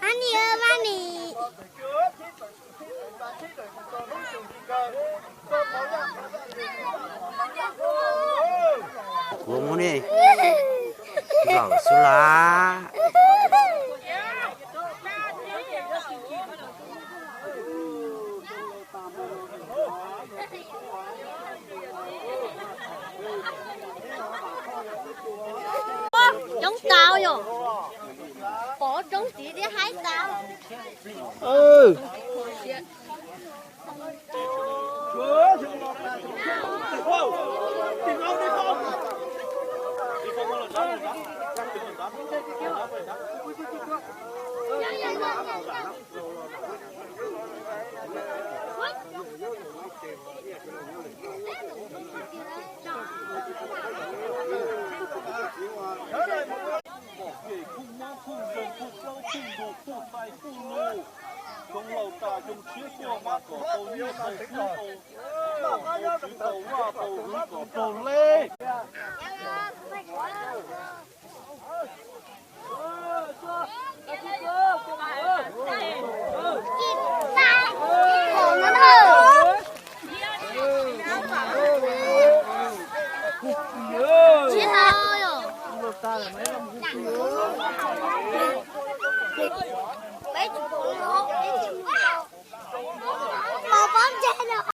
Ani ơ, Mami. Kuv muab nej zaum xwb las. Coob tau yom. Pov roob txiv thiab haib tau. Mom kev khuj mob khuj nkeeg khuj plaub khuj ntug khuj tais khuj lug, xyoo laus tas xyoo tshiab tuaj mas kom tau nyiaj tau kub tau, tau tswv tau vaj tau hwv kom raug le.